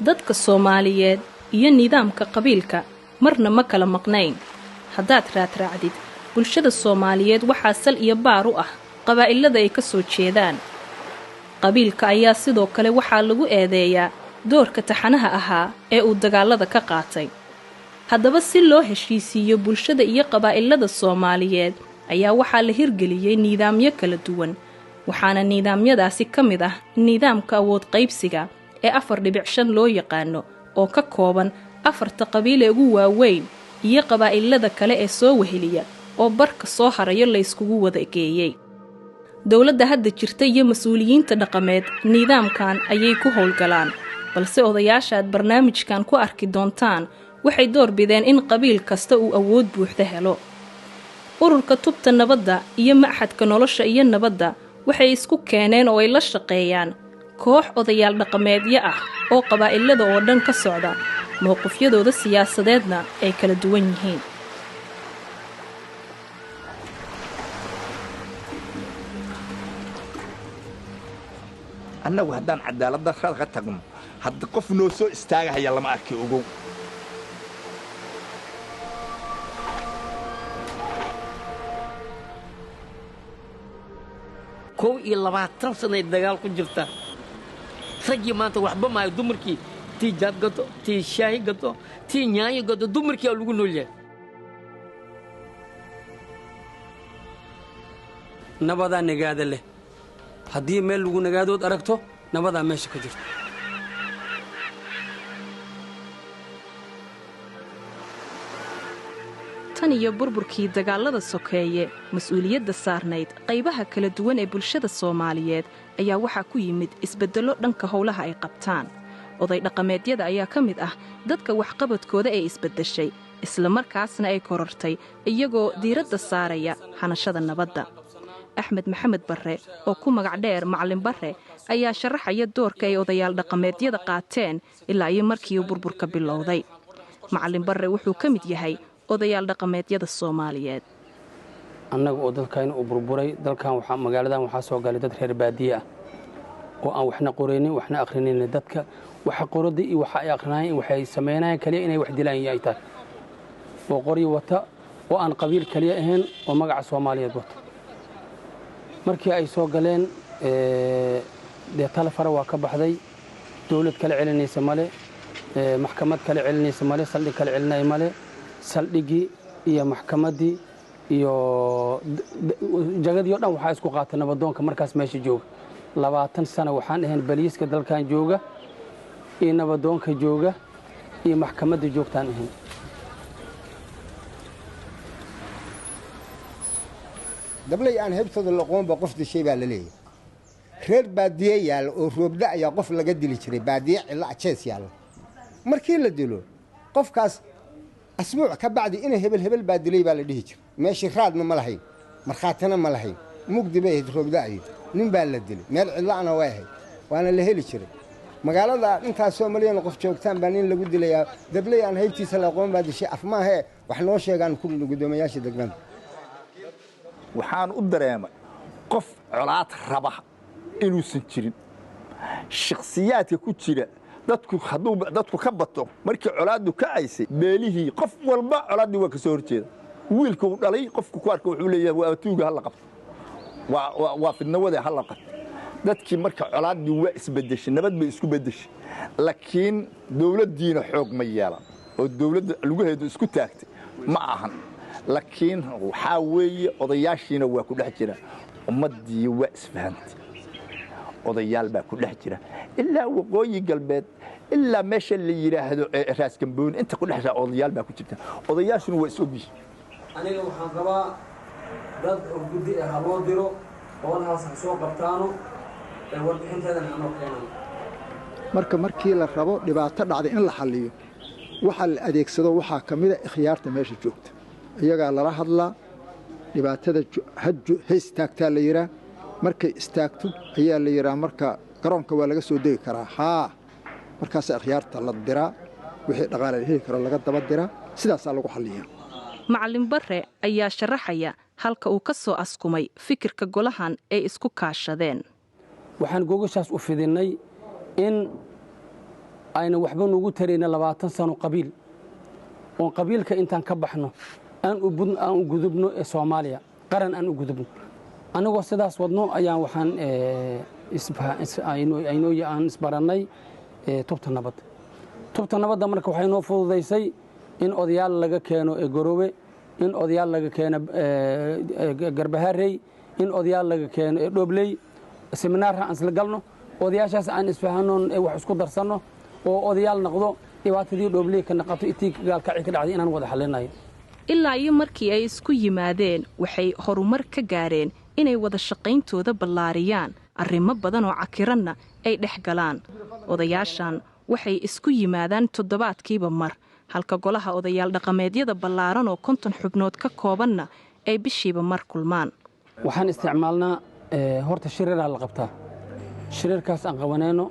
Dadka Soomaaliyeed iyo nidaamka qabiilka marna ma kala maqnayn. Haddaad raadraacdid bulshada Soomaaliyeed, waxaa sal iyo baar u ah qabaa'ilada ay ka soo jeedaan. Qabiilka ayaa sidoo kale waxaa lagu eedeeyaa doorka taxanaha ahaa ee uu dagaalada ka qaatay. Haddaba, si loo heshiisiiyo bulshada iyo qabaa'ilada Soomaaliyeed ayaa waxaa la hirgeliyey nidaamyo kala duwan, waxaana nidaamyadaasi ka mid ah nidaamka awood qaybsiga ee 4.5 loo yaqaano, oo ka kooban afarta qabiil ee ugu waaweyn iyo qabaa'ilada kale ee soo weheliya, oo barka soo harayo la yskugu wada geeyey. Dowladda hadda jirta iyo mas-uuliyiinta dhaqameed nidaamkan ayay ku howlgalaan, balse odayaasha aad barnaamijkan ku arki doontaan waxay door bideen in qabiil kasta uu awood buuxda helo. Ururka Tubta Nabadda iyo Machadka Nolosha iyo Nabadda waxay isku keeneen oo ay la shaqeeyaan koox odayaal dhaqameedyo ah oo qabaa'ilada oo dhan ka socda, mowqifyadooda siyaasadeedna ay kala duwan yihiin. Annagu haddaan cadaalad darrada ka tagno, hadda qof noo soo istaagahaya lama arki, ogow. 21 sanay dagaal ku jirta. Raggii maanta waxba maayo. Dumarkii tii jaad gato, tii shaahi gato, tii nyaanyo gato, dumarkii aa lagu nool yahay. Nabadaa nagaada leh. Haddii meel lagu nagaadood aragto, nabadaa meesha ka jirto. Tan iyo burburkii dagaalada sokeeye, mas-uuliyadda saarnayd qaybaha kala duwan ee bulshada Soomaaliyeed ayaa waxaa ku yimid isbeddello dhanka howlaha ay qabtaan. Oday dhaqameedyada ayaa ka mid ah dadka waxqabadkooda ee isbeddeshay, islamarkaasna ay korortay, iyagoo diiradda saaraya hanashada nabadda. Axmed Maxamed Barre, oo ku magac dheer Macalin Barre, ayaa sharaxaya doorka ay odayaal dhaqameedyada qaateen ilaa iyo markii uu burburka bilowday. Macalin Barre wuxuu ka mid yahay odayaal dhaqameedyada Soomaaliyeed. Annaga oo dadkayna uu burburay, dalkan waxaa magaaladan waxaa soo galay dad reer baadiye ah oo aan waxna qoraynin, waxna akhrinin. Dadka waxa qorada iyo waxa ay akhrinaayeen, waxay samaynayaan kaliya inay wax dilaan iyo ay tahay, oo qoryo wata, oo aan qabiil kaliya ahayn, oo magaca Soomaaliyeed wata. Markii ay soo galeen, dee tale fara waa ka baxday. Dowlad kala celinaysa male, maxkamad kala celinaysa male, saldhig kala celinaya male. Saldhiggii iyo maxkamaddii iyo jagadii o dhan waxaa isku qaatay nabadoonka markaas meesha jooga. 20 sano waxaan ahayn baliiska dalkan jooga iyo nabadoonka jooga iyo maxkamadda joogtaan ahayn. Dablay aan heybtooda laqoonba qof dishay baa la leeyahay. Reer baadiye yaalla oo roobda ayaa qof laga dili jiray, baadiye cilla jees yaalla. Markii la dilo qofkaas, asbuuc ka bacdi ina hebel hebel baa dilay baa la dhihi jiray. Meeshii raadna ma lahayn, markhaatina ma lahayn, mugdi bay ahayd, roobda'ayo nin baa la dilay, meel cidla'ana way ahayd, waana la heli jiray. Magaalada intaasoo malyan qof joogtaan baa nin lagu dilayaa, dabley aan haybtiisa la aqoon baa dishay. Af maahee wax noo sheegaan ku guddoomiyaasha degmada. Waxaan u dareemay qof colaad raba inuusan jirin. Shakhsiyaadka ku jira dadku, hadduu dadku ka bato, markii colaaddu kacaysay, beelihii qof walba colaaddii waa ka soo horjeeda. Wiilka uu dhalay qofku ku arka wuxuu leeyahay, "Waa tuuga, ha la qabto, waa fidnawade, ha la qabto." Dadkii marka colaaddii waa isbedeshay, nabad bay isku bedeshay, laakiin dowladdiina xoog ma yeelan oo dowladda lugaheedu isku taagtay ma ahan. Laakiin waxaa weeye, odayaashiina waa ku dhex jira, ummaddii waa isfahantay, odayaal baa ku dhex jira ilaa Waqooyi Galbeed, ilaa meesha la yidhaahdo Raaskambooni, inta ku dhex jira odayaal baa ku jirta. Odayaashuna waa is ogyihiin. Aniga waxaan qabaa dad oo guddi ah ha loo diro, oolahaas ha soo qabtaano, ee warbixinteedana hanoo keenaan. Marka markii la rabo dhibaato dhacday in la xalliyo, waxaa la adeegsado waxaa ka mida ikhyaarta meesha joogta. Iyagaa lala hadlaa. Dhibaatada ha istaagtaa la yidhaa. Markay istaagto ayaa la yidhaa, marka garoonka waa laga soo degi karaa haa. Markaasaa ikhyaarta la diraa, wixii dhaqaale la heli karo laga daba diraa, sidaasaa lagu xalliyaa. Macalin Barre ayaa sharaxaya halka uu ka soo askumay fikirka golahan ay isku kaashadeen. Waxaan gogashaas u fidinnay in Ayna waxba nugu tarayna 20 sano qabiil oon qabiilka intaan ka baxno aan u gudubno ee Soomaaliya qaran aan u gudubno. Annagoo sidaas wadno ayaan waxaan aan isbarannay tubta nabadda. Tubta nabadda marka waxay noo fududaysay in odayaal laga keeno Garowe, in odayaal laga keeno Garbaharey, in odayaal laga keeno Dhobley. Seminaarha aan isla galno, odayaashaas aan isfahanno, wax isku darsanno oo odayaal noqdo, dhibaatadii Dhobley ka naqato itii Gaalkacii ka dhacday inaan wada xallinayo. Ilaa iyo markii ay isku yimaadeen waxay horumar ka gaareen inay wada shaqayntooda ballaariyaan, arrimo badan oo cakiranna ay dhex galaan. Odayaashan waxay isku yimaadaan toddobaadkiiba mar, halka golaha odayaal dhaqameedyada ballaaran oo 50 xubnood ka koobanna ay bishiiba mar kulmaan. Waxaan isticmaalnaa horta shiriraa la qabtaa. Shiriirkaas aan qabanayno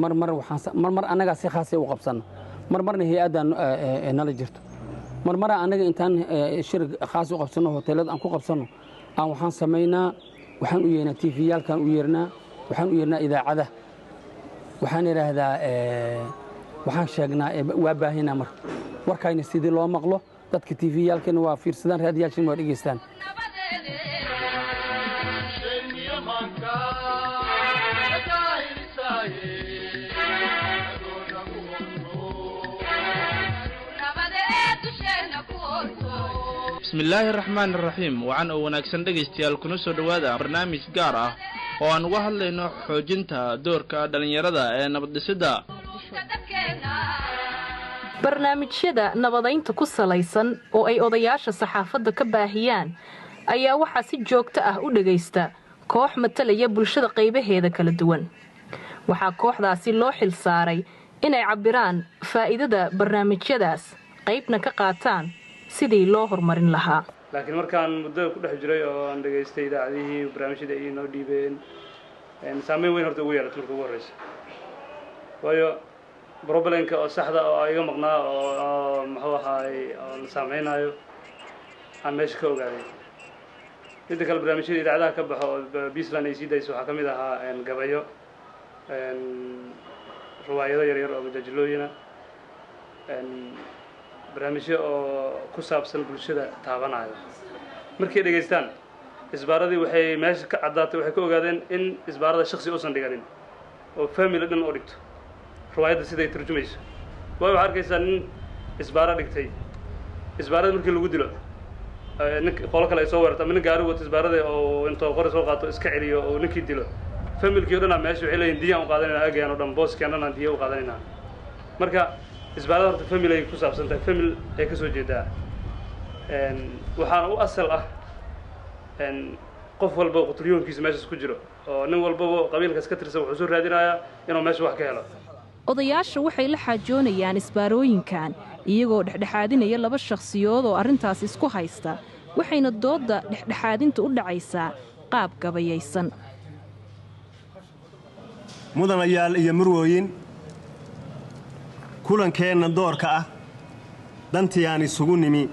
marmar marmar annagaa si khaasay u qabsanno, marmarna hay-addan nala jirto, marmara annaga intaan shir khaas u qabsanno hoteelada aan ku qabsanno aan waxaan samaynaa, waxaan u yeernaa TV-yaalkaan u yeernaa, waxaan u yeernaa idaacadaha, waxaan idhaahdaa, waxaan sheegnaa, waa baahinaa marka warkayna sidii loo maqlo. Dadka TV-yaalkana waa fiirsadaan, raadiyaashina waa dhegeystaan. Bismillaahi araxmaan araxiim. Wacan oo wanaagsan dhegaystayaal, kuna soo dhowaada barnaamij gaar ah oo aan uga hadlayno xoojinta doorka dhallinyarada ee nabaddhisidda. Barnaamijyada nabadaynta ku salaysan oo ay odayaasha saxaafadda ka baahiyaan ayaa waxaa si joogto ah u dhagaysta koox matalaya bulshada qaybaheeda kala duwan. Waxaa kooxdaasi loo xil saaray inay cabbiraan faa'iidada barnaamijyadaas, qaybna ka qaataan sidii loo horumarin lahaa. Laakiin markaan muddo ku dhex jiray oo aan dhegaystay idaacadihii, barnaamijyada ay noo dhiibeen, saameyn weyn horta ugu yeelatay marka ugu horreysa, waayo problemka oo saxda oo iga maqnaa oo muxuu ahaay oo la saameynayo aan meesha ka ogaaday. Midda kale, barnaamijyada idaacadaha ka baxo oo Puntland ay sii dayso waxaa ka mid ahaa gabayo, riwaayado yaryar oo majaajilooyina, barnaamijyo oo ku saabsan bulshada taabanayo. Markay dhegaystaan isbaaradii waxay meesha ka caddaatay, waxay ka ogaadeen in isbaarada shaksi uusan dhiganin oo family dhan oo dhigto riwaayadda siday turjumayso. Waayo waxaa arkaysaa nin isbaaro dhigtay, isbaarada markii lagu dilo nin qolo kale ay soo weerarto ama nin gaari wato isbaarada oo intoo qori soo qaato iska celiyo oo ninkii dilo, familkii o dhan aa meesha waxay leeyihin diyaan u qaadanayna, aagayaan o dhan, booskian dhan aan diya u qaadanayna. Marka isbaarada horta family ay ku saabsan tahay, family ay ka soo jeedaa, waxaana u asal ah qof walba quturyoonkiisa meeshaas ku jiro oo nin walbaba qabiilkaas ka tirsan wuxuu soo raadinayaa inuu meesha wax ka helo. Odayaasha waxay la xaajoonayaan isbaarooyinkan iyagoo dhexdhexaadinaya laba shakhsiyood oo arrintaas isku haysta, waxayna doodda dhexdhexaadinta u dhacaysaa qaab gabayaysan. Mudanayaal iyo murwooyin, kulankeenna doorka ah dantii aan isugu nimi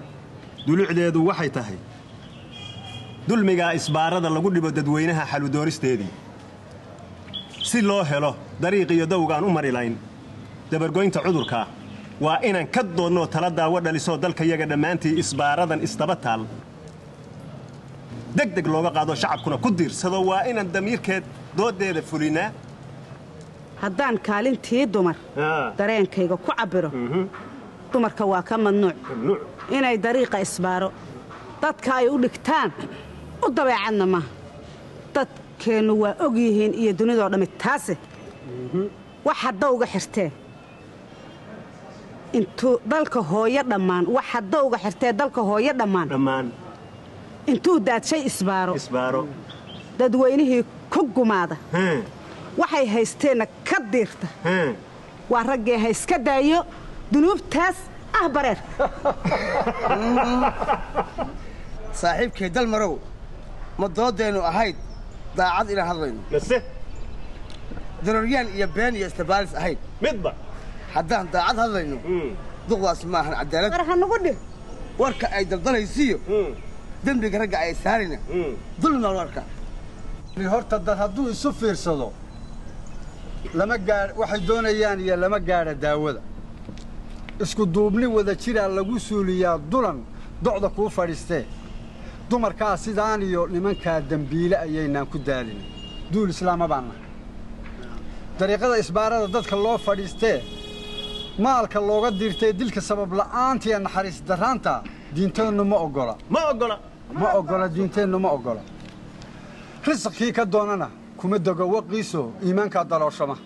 dulucdeedu waxay tahay dulmigaa isbaarada lagu dhibo dadweynaha xaludoonisteedii, si loo helo dariiq iyo dawgaan u mari layn dabargoynta cudurkaa. Waa inaan ka doodnoo tala daawo dhalisoo dalkayaga dhammaantii isbaaradan isdaba taal deg deg looga qaado, shacabkuna ku diirsado. Waa inaan damiirkeed dooddeeda fulinaa. Haddaan kaalintii dumar dareenkayga ku cabbiro, dumarka waa ka mamnuuc inay dariiqa isbaaro dadka ay u dhigtaan, u dabeecadna maaha. Dadkeennu waa og yihiin iyo dunidoo dhammi taase wax dawga xirteen intuu dalka hooyo dhammaan, waxa dawga xirtee dalka hooyo dhammaan intuu daadshay isbaaro dadweynihii ku gumaada, waxay haysteenna ka diirta, waa raggee ha iska daayo dunuubtaas ah bareer. Saaxiibkay Dalmarow, ma dooddeennu ahayd daacad inaan hadlayno mase daroryaan iyo been iyo istabaalis ahayd? Midba haddaan daacad hadlayno, duqdaas maahan cadaalad. War hanugu dhih. Warka ay daldalaysiiyo dembiga ragga ay saarayna dulmi baa loo arkaa. Horta dad hadduu isu fiirsado Lama gaa waxay doonayaan iyo lama gaadha daawada. Isku duubni wada jiraa lagu suuliyaa dulan docda kuu fadhiistee. Dumarkaa sidaan iyo nimankaa dembiile ayaynaan ku daalin, duul islaama baan nahay. Dariiqada isbaarada dadka loo fadhiistee, maalka looga diirtay, dilka sabab la'aanta iyo naxariis darraanta, diinteennu ma oggola. Ma oggola. Ma oggola, diinteennu ma oggola. Risqkii ka doonana kuma dego waqiiso, iimaankaa dalooshama.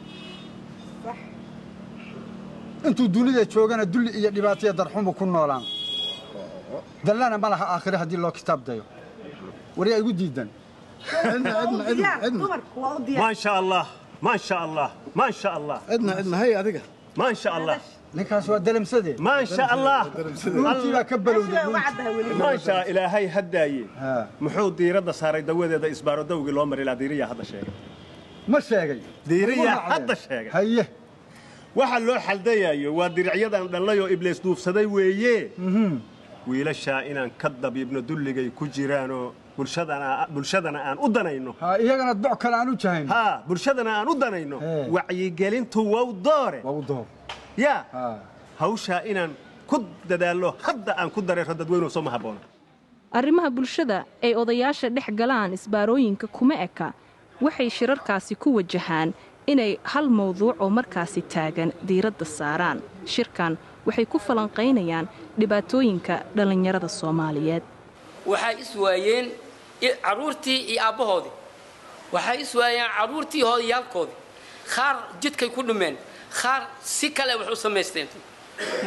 Intuu dunida joogana dulli iyo dhibaataiyo darxumu ku noolaan, dallana ma laha aakhire haddii loo kitaab dayo. Waryaa igu diidan? Maa sha Allah, maa sha Allah, maa sha Allah. Cidna, cidna hay adiga. Maa sha Allah. Ninkaas waa dalamsade. Maa sha Allah. Dhuuntii baa ka balowday. Maa sha Ilaahay haddaaye. Muxuu diiradda saaray dawadeeda? Isbaaro dawgii loo mari lahaa diiriyaa hadda sheegay. Ma sheegay? Diiriyaa hadda sheegay. Haye. Waxa loo xaldayayo waa diricyadan dhallay oo Ibliis duufsaday weeye. Wiilashaa inaan ka dabiibno dulligay ku jiraanoo bulshadana aan u danayno. Ha, iyagana doc kale aan u jahayn. Ha, bulshadana aan u danayno. Wacyigelintu wow doore. Wow door. Ya hawshaa inaan ku dadaallo hadda aan ku dareero dadweynuhu soo ma habboona? Arrimaha bulshada ay odayaasha dhex galaan isbaarooyinka kuma eka. Waxay shirarkaasi ku wajahaan inay hal mawduuc oo markaasi taagan diiradda saaraan. Shirkan waxay ku falanqaynayaan dhibaatooyinka dhallinyarada Soomaaliyeed. Waxay is waayeen carruurtii iyo aabbahoodii, waxay is waayeen carruurtii hooyayaalkoodii. Qaar jidkay ku dhumeen, qaar si kale wax u samaysteen.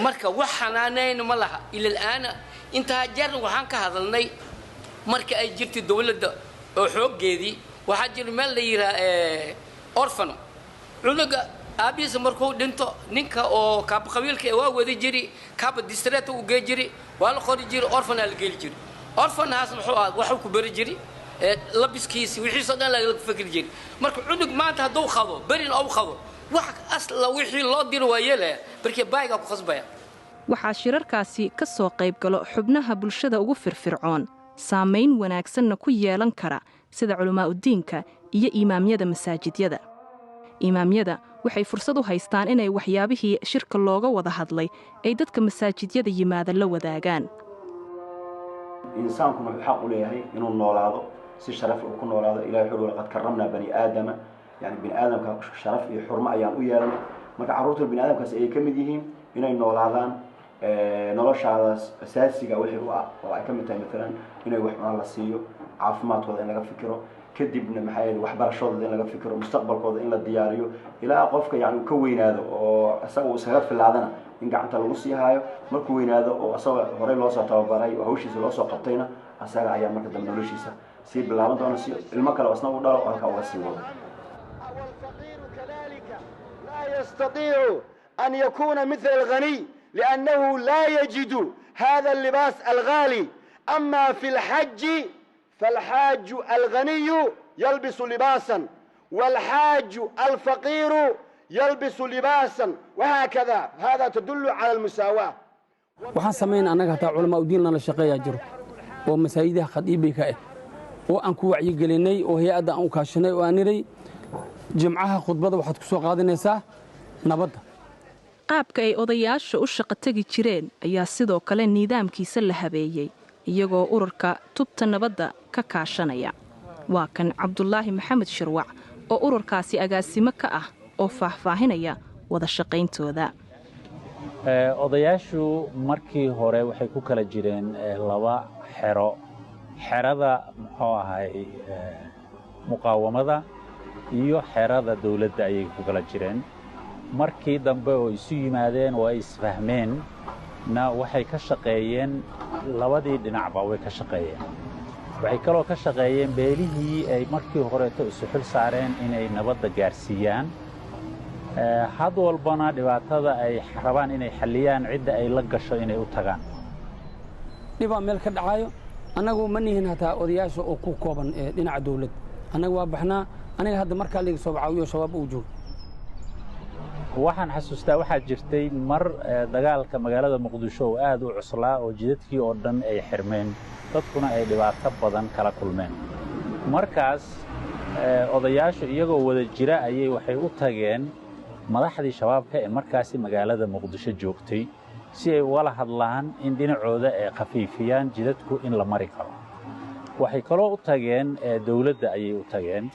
Marka wax xanaanayn ma laha ilal'aana. Intaa jeerna waxaan ka hadalnay marka ay jirtay dowladda oo xooggeedii, waxaa jira meel la yidhaha orfano. Cunuga aabbihiisa markuu dhinto, ninka oo kaaba qabiilka waa wadi jiri, kaaba distreeta u gee jiri, waa la qori jiri, orfanaa la geli jiri. Orfanahaas muxuu ah waxuu ku beri jiri, labiskiisi wixiisoo dhan laga fikri jiri. Marka cunug maanta hadduu qado, berina ou qado, wax asla wixii loo diro waa yeelaya, markii baayigaa ku khasbaya. Waxaa shirarkaasi ka soo qayb galo xubnaha bulshada ugu firfircoon, saamayn wanaagsanna ku yeelan kara, sida culammaa'udiinka iyo imaamyada masaajidyada. Imaamyada waxay fursad u haystaan inay waxyaabihii shirka looga wada hadlay ay dadka masaajidyada yimaada la wadaagaan. Insaankuna wuxuu xaq u leeyahay inuu noolaado, si sharaf uu ku noolaado. Ilahi wuxuu: "Laqad karramnaa bani Aadama." Yani bini aadamka sharaf iyo xurmo ayaan u yeelanay. Marka carruurta bini aadamkaas ayay ka mid yihiin inay noolaadaan. Noloshaadaas asaasiga wixii u ah oo ay ka mid tahay, maalan, inay wax cunaan la siiyo, caafimaadkooda in laga fikiro, kadibna maxaa yeele waxbarashadooda in laga fikiro, mustaqbalkooda in la diyaariyo, ilaa qofka yani uu ka weynaado oo isaga uu iskaga filaadana in gacanta lagu sii haayo. Markuu weynaado oo isaga horey loosoo tababaray oo hawshiisa loosoo qabtayna, asaga ayaa marka dambe noloshiisa sii bilaaban doona, si ilmo kale oo isna u dhalo oo halkaa uga sii wado. لا يستطيع أن يكون مثل الغني لأنه لا يجد هذا اللباس الغالي. أما في الحج فالحاج الغني يلبس لباسا والحاج الفقير يلبس لباسا، وهكذا، هذا تدل على المساواة. Waxaan samayn annaga hataa culamaa udiin nala shaqeeyaa jiro oo masaajidaha khadiibbay ka ah oo aan ku wacyigelinay oo hay-adda aan u kaashanay oo aan nidhay: jimcaha khudbadda waxaad ku soo qaadanaysaa nabadda. Qaabka ay odayaasha u shaqo tegi jireen ayaa sidoo kale nidaamkiisa la habeeyey, iyagoo ururka Tubta Nabadda ka kaashanaya. Waa kan Cabdulaahi Maxamed Shirwac oo ururkaasi agaasimo ka ah oo faahfaahinaya wada shaqayntooda. Odayaashu markii hore waxay ku kala jireen laba xero: xerada muxuu ahay muqaawamada iyo xerada dawladda ayay ku kala jireen. Markii dambe oo isu yimaadeen oo ay isfahmeen na waxay ka shaqeeyeen labadii dhinacba way ka shaqeeyeen. Waxay kaloo ka shaqeeyeen beelihii ay markii horeeto isu xil saareen inay nabadda gaarsiiyaan. Had walbana dhibaatada ay rabaan inay xalliyaan, cidda ay la gasho inay u tagaan. Dhibaa meel ka dhacaayo, annagu ma nihin hataa odayaasha oo ku kooban dhinaca dawladda. Annaga waa baxnaa. Aniga hadda markaa liiga soo caawiyo Shabaab uu joogo. Waxaan xasuustaa waxaa jirtay mar dagaalka magaalada Muqdisho oo aad u cuslaa oo jidadkii oo dhan ay xirmeen, dadkuna ay dhibaato badan kala kulmeen. Markaas Odayaashu iyagoo wada jira ayay waxay u tageen madaxdii Shabaabka ee markaasi magaalada Muqdisho joogtay si ay ugala hadlaan in dhinacooda ay khafiifiyaan jidadku in la mari karo. Waxay kaloo u tageen dowladda ayay u tageen,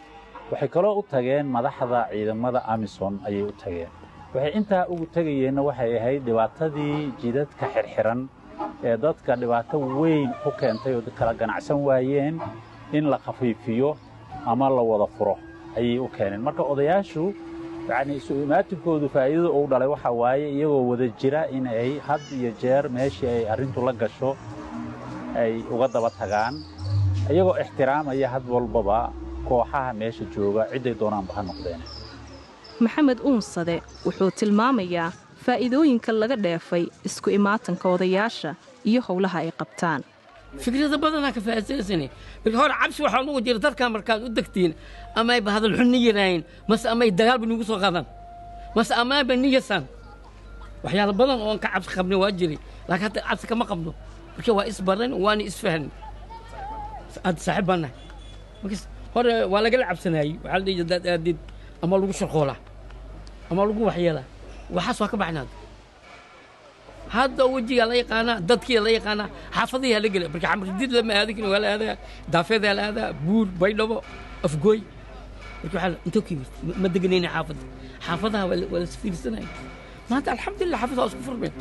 waxay kaloo u tageen madaxda ciidamada AMISOM ayay u tageen. Waxay intaa ugu tegayeenna waxay ahayd dhibaatadii jidadka xirxiran ee dadka dhibaato weyn ku keentay oo kala ganacsan waayeen in la khafiifiyo ama la wada furo ayay u keeneen. Marka odayaashu yacni isu imaatinkoodu faa'iidada uu dhalay waxa waaye iyagoo wada jira in ay had iyo jeer meeshii ay arrintu la gasho ay uga daba tagaan, iyagoo ixtiraamaya had walbaba kooxaha meesha jooga cidday doonaanba ha noqdeen. Maxamed Uunsade wuxuu tilmaamayaa faa'iidooyinka laga dheefay isku imaatanka odayaasha iyo howlaha ay qabtaan. Fikrada badanaa ka faa'iidaysanay. Marka hore cabsi waxaa ugu jira dadka markaad u degtiin amayba hadal xun ni yiraahin, mase amay dagaalba nugu soo qaadaan, mase amayba niyasaan. Waxyaalo badan oon ka cabsi qabnay waa jiray, laakiin hadda cabsi kama qabno, marka waa isbaran waana isfahan, hadda saaxiib baan nahay. Markas hore waa lagala cabsanayey, waxaa la dhihi hadaad aadid ama lagu shirqoolaa ama lagu waxyeelaa. Waxaas waa ka baxnaad hadda, wejigaa la yaqaanaa, dadkii la yaqaanaa, xaafadihi la gela. Marka Xamardid lama aadin karin, waa la aadaa Daafeedaa, la aadaa Buur, Baydhabo, Afgooy. Marka waxaa intoo ka yimid ma deganayna xaafadda, xaafadaha waa la isfiirsanaya. Maanta alxamdulillah xaafadaha waa isku furmeen.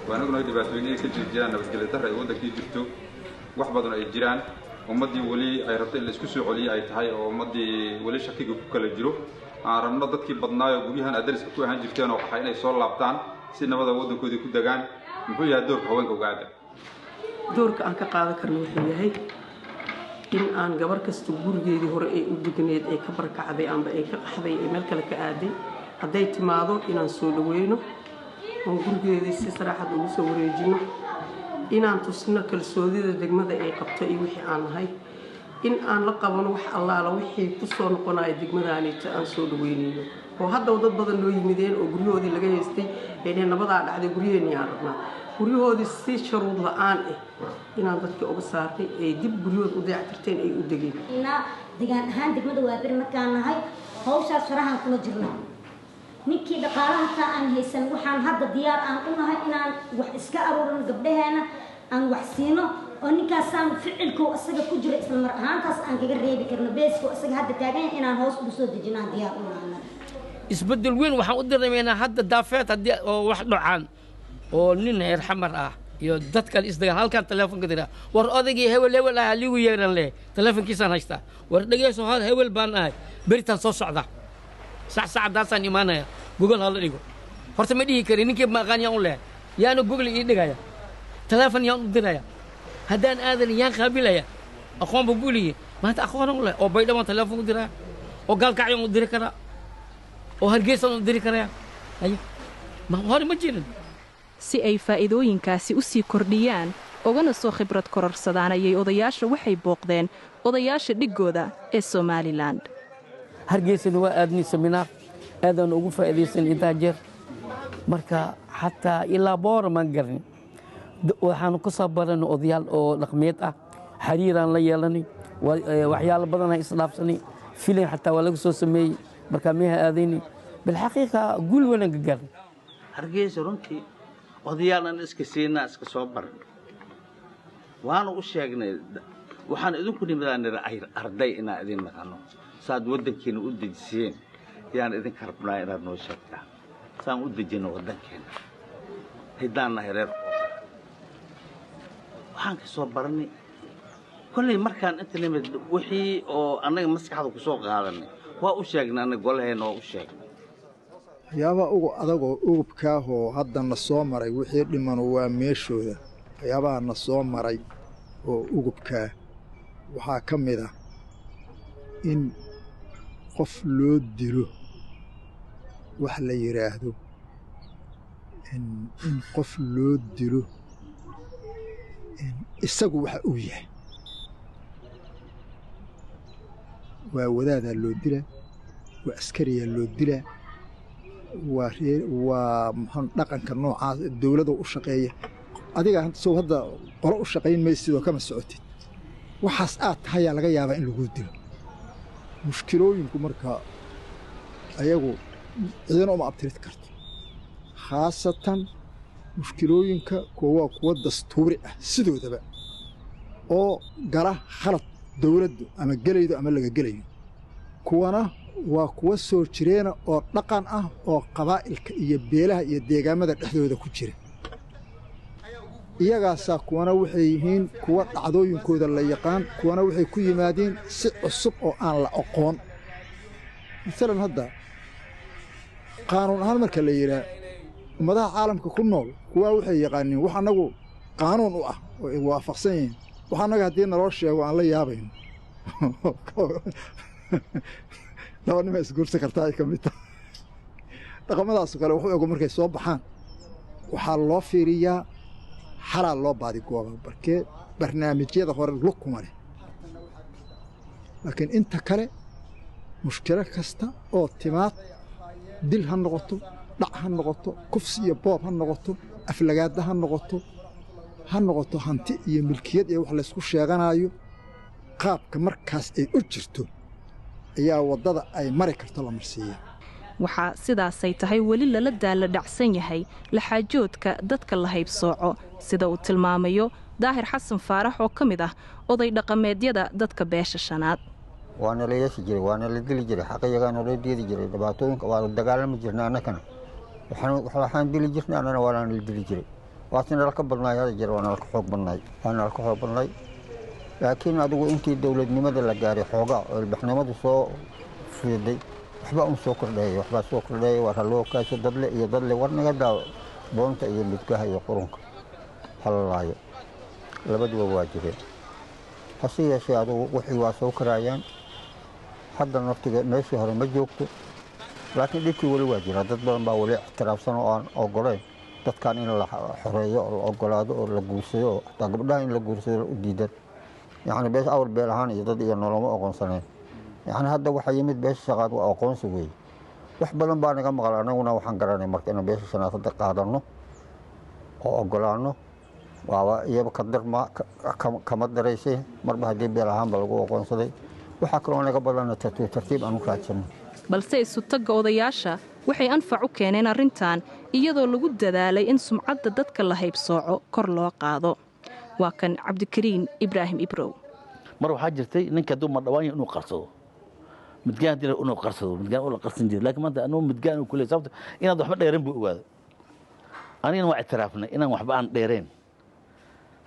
Waan ognahay dhibaatooyin inay ka jiri jiraan, nabadgelyo darra ay waddankii jirto, wax badan ay jiraan, ummaddii weli ay rabto in la isku soo celiyo ay tahay, oo ummaddii weli shakiga ku kala jiro. Aan rabno dadkii badnaayoo guryahan aad dariska ku ahaan jirteen oo qaxay inay soo laabtaan si nabada waddankoodii ku degaan. Muxuu yahay doorka haweenka uga aadan? Doorka aan ka qaadan karno wuxuu yahay in aan gabar kasta gurigeedii hore ay u degneed ay ka barakacday amba ay ka qaxday ay meel kale ka aaday, hadday timaado inaan soo dhaweyno oon gurigeedii si saraaxad ugu soo wareejino, inaan tusno kalsoonida degmada ay qabto iyo wixii aan nahay, in aan la qabano wax allaala wixii ku soo noqonaya degmadaanita aan soo dhaweynayno. Oo haddaba dad badan noo yimideen oo guryahoodii laga haystay ay dheheen nabadaa dhacday, guryaheenni aan rabnaa. Guryahoodii si sharuud la-aan ah inaan dadkii uga saarnay, ay dib guryahooda u dayactirteen, ay u degeen. Degaan ahaan degmada Waaberi markaan nahay, hawshaas farahaan kula jirna. Ninkii dhaqaalaha taa aan haysan, waxaan hadda diyaar aan u nahay inaan wax iska aruurino, gabdhaheena aan wax siino, oo ninkaasaan ficilkow isaga ku jiro isla mar ahaantaas aan kaga reebi karno beesko isaga hadda taagan yahay inaan hoos ugu soo dejino aan diyaar u nahana. Isbeddel weyn waxaan u dareemaynaa hadda Daafeed. Haddii oo wax dhocaan oo nin heer Xamar ah iyo dad kale isdagaan, halkaan teleefonka diraa, "War odaygii hebel hebel ah liigu yeeran leh, teleefonkiisaan haystaa. War dhegeyso, hal hebel baan ahay, beritaan soo socda, sax saacadaasaan imaanaya, gogol hala dhigo." Horta ma dhihi karin ninkii ma aqaan yaan u lehay, yaana gogol ii dhigaya, teleefon yaan u diraya, haddaan aadan yaan qaabilaya, aqoonba guliye. Maanta aqoon u leh oo Baydhabaan teleefon u diraya, oo Gaalkacyaan u diri karaa, oo Hargeysaan u diri karaya. Haye, ma hore ma jirin. Si ay faa'iidooyinkaasi u sii kordhiyaan ugana soo khibrad kororsadaan ayay odayaasha waxay booqdeen odayaasha dhiggooda ee Somaliland. Hargeysana waa aadnay seminaar, aadaan ugu faa'iidaysan intaa jeer. Marka xataa ilaa Boora maan garanin, waxaanu ka soo baranay odayaal oo dhaqmeed ah, xiriiraan la yeelanay, waxyaalo badanaa isdhaafsanay, filin xataa waa laga soo sameeyey. Markaa meeha aadaynay, bilxaqiiqa guul weynaan ka gaarnay. Hargeysa runtii odayaalan iska siinaa iska soo baran, waana u sheegnay waxaan idinku nimidaan nira arday inaan idin naqano, saad waddankiina u dejiseen yaan idinka rabnaa inaad noo sheegtaan saan u dejino waddankeena haddaan nahay reer Koonfur. Waxaan ka soo baranay Kolley markaan inta nimid wixii oo annaga maskaxda ku soo qaadanay waa u sheegnay, annaga golaheenna waa u sheegnay. Waxyaabaha ugu adagoo ugubkaahoo hadda na soo maray, wixii dhimanu waa meeshooda. Waxyaabaha na soo maray oo ugubkaa waxaa ka mid ah in qof loo dilo wax la yidhaahdo, in qof loo dilo isagu waxa uu yahay. Waa wadaadaa loo dilaa, waa askariyaa loo dilaa, waa reer, waa muxuu dhaqanka noocaas dowladda u shaqeeya. Adiga sow hadda qolo u shaqayn maysid oo kama socotid, waxaas aad tahayaa laga yaabaa in laguu dilo. Mushkilooyinku marka ayagu cidina uma abtirid karto, khaasatan mushkilooyinka kuwa waa kuwa dastuuri ah sidoodaba oo gala khalad dowladdu ama gelaydo ama laga gelayo, kuwana waa kuwa soo jireena oo dhaqan ah oo qabaa'ilka iyo beelaha iyo deegaamada dhexdooda ku jira. Iyagaasaa kuwana waxay yihiin kuwa dhacdooyinkooda la yaqaan, kuwana waxay ku yimaadeen si cusub oo aan la aqoon. Masalan hadda qaanuun ahaan marka la yidhaah, ummadaha caalamka ku nool kuwaa waxay yaqaaniin wax annagu qaanuun u ah oo ay waafaqsan yihiin, wax annaga haddii naloo sheego aan la yaabayno. Laba nima isguursan kartaa ay ka mid tahay dhaqamadaasoo kale. Waxu ego markay soo baxaan waxaa loo fiiriyaa, xalaa loo baadigoobaa, barkee barnaamijyada hore lukuma leh. Laakiin inta kale mushkilo kasta oo timaad, dil ha noqoto, dhac ha noqoto, kufsi iyo boob ha noqoto, aflagaada ha noqoto, ha noqoto hanti iyo milkiyad iyo wax laysku sheeganaayo, qaabka markaas ay u jirto ayaa waddada ay mari karto la marsiiya. Waxaa sidaasay tahay weli lala daala dhacsan yahay laxaajoodka dadka la haybsooco, sida uu tilmaamayo Daahir Xasan Faarax oo ka mid ah oday dhaqameedyada dadka beesha shanaad. Waana la yeesi jiray, waana la dili jiray, xaqiyagaana loo diidi jiray, dhibaatooyinka waa la dagaalami jirnay annakana, waxaan dili jirnay annana waana la dili jiray. Waase nalka badnaay hada jeer, waa nalka xoog badnaay, waa nalka xoog badnaay. Laakiin adigu intii dowladnimada la gaaray xoogaa oo ilbaxnimadu soo fiiday, waxbaa un soo kordheeyay, waxbaa soo kordheeyay. War haloo kaasho dadle iyo dadle, war naga daa boonta iyo midgaha iyo qurunka halalaayo, labaduba waa jireen. Hase yeeshee adigu wixii waa soo karaayaan hadda, naftiga meeshii hore ma joogto, laakiin dhibkii weli waa jiraa. Dad badan baa weli ixtiraafsan oo aan ogoleyn dadkan in la xoreeyo oo la ogolaado oo la guursado, oo xataa gabdhaha in la guursado u diidan. Yacni beesha awal beel ahaan iyo dad iyo noloma oqoonsaneen, yacni hadda waxaa yimid beesha shaqaad waa aqoonsi weeye. Wax badan baa naga maqal, annaguna waxaan garanay marka inaan beesha shanaad hadda qaadanno oo ogolaanno, waaba iyaba ka darma kama daraysay marba haddii beel ahaanba lagu aqoonsaday. Waxaa kaloo naga badana tartiib tartiib aan u raadsanno. Balse isutagga odayaasha waxay anfac u keeneen arrintan, iyadoo lagu dadaalay in sumcadda dadka la haybsooco kor loo qaado. Waa kan Cabdikariin Ibraahim Ibrow. Mar waxaa jirtay ninka hadduu madhawaan yahay inuu qarsado midgaan, haddii inuu qarsado midgaan uu la qarsan jiray, laakiin maanta anuu midgaan uu kuleeyahay, sababta inaad waxba dheereen buu ogaaday. Anigana waa ictiraafnay inaan waxba aan dheereen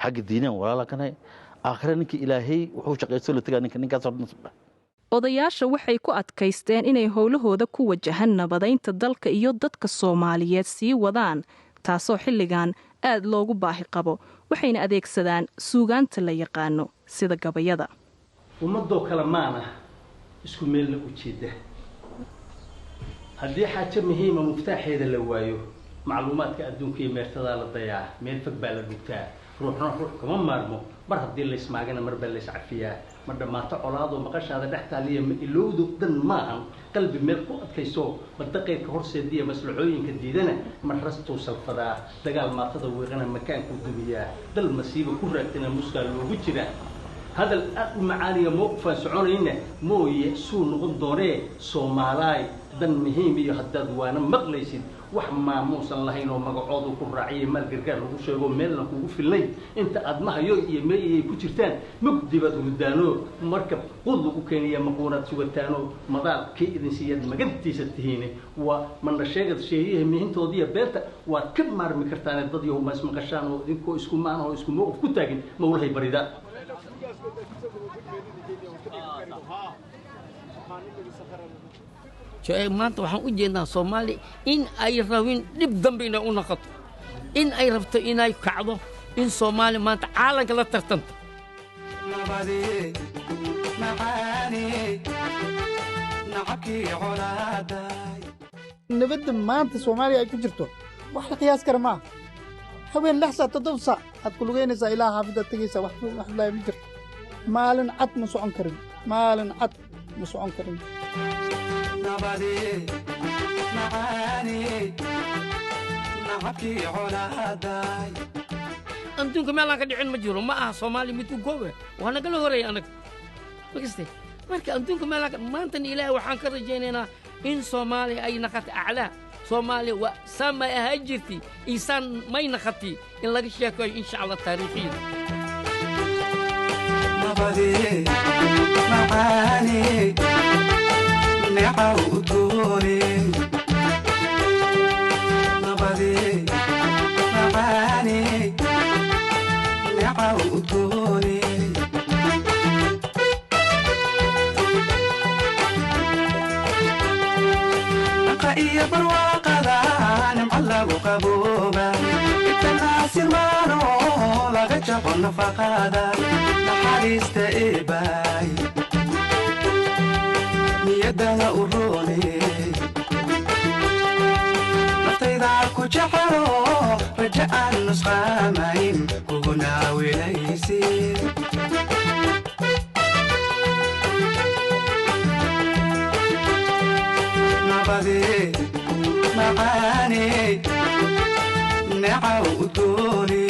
xagga diineen, walaala kanahay aakhire ninka Ilaahay wuxuu shaqaysto la tegaa ninka ninkaasoo dhan. Odayaasha waxay ku adkaysteen inay howlahooda ku wajahan nabadaynta dalka iyo dadka Soomaaliyeed sii wadaan, taasoo xilligan aad loogu baahi qabo, waxayna adeegsadaan suugaanta la yaqaano sida gabayada. Ummadoo kale maana isku meelna u jeeda. Haddii xaajo muhiima muftaaxeeda la waayo, macluumaadka adduunka iyo meertadaa la dayaa, meel fog baa la dhugtaa. Ruuxna ruux kama maarmo, mar haddii laysmaagana mar baa layscafiyaa. Ma dhammaato colaadoo maqashaada dhex taaliya, ma ilowdo dan maahan. Qalbi meel ku adkayso badaqaydka horseediya, maslaxooyinka diidana mar rastuu salfadaa. Dagaal maatada wiiqana makaankuu dumiyaa, dal masiiba ku raagtana muskaa loogu jiraa. Hadal aad u macaaniya mowqifaan soconayna mooye suu noqon doonee. Soomaalaay, dan muhiim iyo haddaad waana maqlaysid, wax maamuusan lahayn oo magacoodu ku raaciyay, maal gargaar lagu sheego meelna kugu filnayn, inta aad mahayo iyo meeyay ku jirtaan mugdi baad hudaano. Markab quud lagu keenaya maquunaad sugataano, madaal kii idin siiyaad magantiisa tihiin. Waa mana sheegad sheeyaha mihintoodiiyo beerta waad ka maarmi kartaane, dad yahow ma ismaqashaan oo idinkoo isku maan oo isku mowqif ku taagin mawlahay barida. Maanta waxaan u jeednaa Soomaali in ay rabin dhib dambe inay u noqoto, in ay rabto inay kacdo, in Soomaali maanta caalamka la tartanto. Nabadda maanta Soomaaliya ay ku jirto wax la qiyaas kara maaha. Habeen 6 saac, 7 saac aad ku lugaynaysaa ilaa xaafiddaad tegaysaa. Wax wax ma jirto. Maalin cad ma socon karin, maalin cad ma socon karin. Adduunka meel aan ka dhicin ma jiro. Ma aha Soomaali mid u goobe, waa nagala horeeya anaga makaste. Marka adduunka meel aan maantana Ilaahay waxaan ka rajaynaynaa in Soomaaliya ay naqato aclaa. Soomaaliya waa saan may ahaan jirtay iyo saan may naqatay in laga sheekeeyo, insha Allah, taariikhiyada. Iyo barwaaqada nimco lagu qabooba itanaasirmaano laga jaqo nafaqada naxariista eebaay niyadana u roone naftayda ku jecelo raja aan nusqaamayn kuguna wilaysid. Macaane necaw udgoone.